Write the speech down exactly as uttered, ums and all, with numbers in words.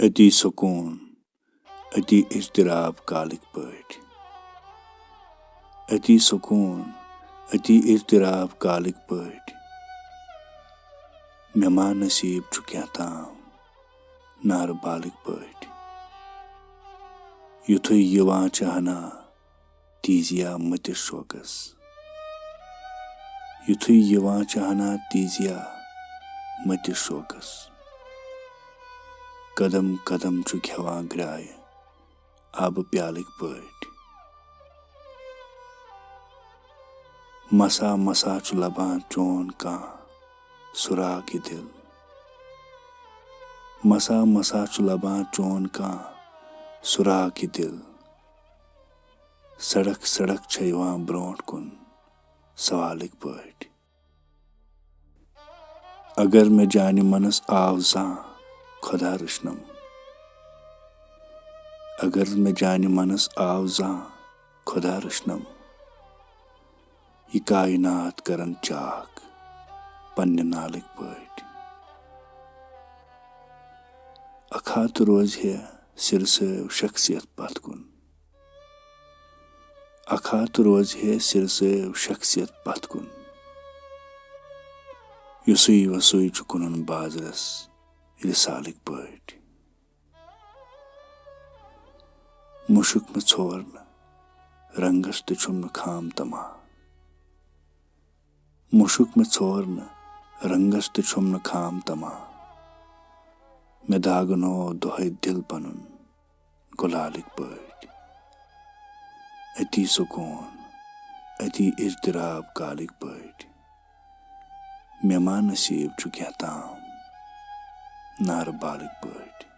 أتی سکوٗن، أتی اضطراب کالٕکۍ پٲٹھۍ۔ أتی سکوٗن، أتی اضطراب کالٕکۍ پٲٹھۍ۔ مےٚ ما نصیٖب چھُ کینٛہہ تام نارٕ بالٕکۍ پٲٹھۍ۔ یُتھُے یِوان چھِ ہنا تیٖزیا مٔتِس شوقس۔ یُتھُے یِوان چھِ ہنا تیٖزیا مٔتِس شوقس۔ قدم قدم چھُ کھٮ۪وان گرٛایہِ آبہٕ پیالٕکۍ پٲٹھۍ۔ مسا مسا چھُ لبان چون کانٛہہ سُراخ یہِ دِل۔ مسا مسا چھُ لبان چون کانٛہہ سُراخ یہِ دِل۔ سڑک سڑک چھےٚ یِوان برونٛٹھ کُن سوالٕکۍ پٲٹھۍ۔ اگر مےٚ جانہِ منس آو زانٛہہ خۄدا رٔچھنم۔ اگر مےٚ جانہِ منس آو زانٛہہ خۄدا رٔچھنم۔ یہِ کاینات کرن چاکھ پننہِ نالٕکۍ پٲٹھۍ۔ اکھ ہتھ روزِ ہے سِرٕ سٲو شخصیت پتھ کُن۔ اکھ ہتھ روزِ ہے سِرٕ سٲو شخصیت پتھ کُن۔ یُسُے وسُے چھُ کٕنُن بازرس رسالٕکۍ پٲٹھۍ۔ مُشُک مےٚ ژھور نہٕ رنگس تہِ چھُم نہٕ خام تما۔ مُشُک مےٚ ژھور نہٕ رنگس تہِ چھُم نہٕ خام تما۔ مےٚ داغنو دۄہے دِل پنُن گُلالٕکۍ پٲٹھۍ۔ أتی سکوٗن، أتی اضطراب کالٕکۍ پٲٹھۍ۔ مےٚ ما نصیٖب چھُ کینٛہہ تام نارٕ بالٕکۍ پٲٹھۍ۔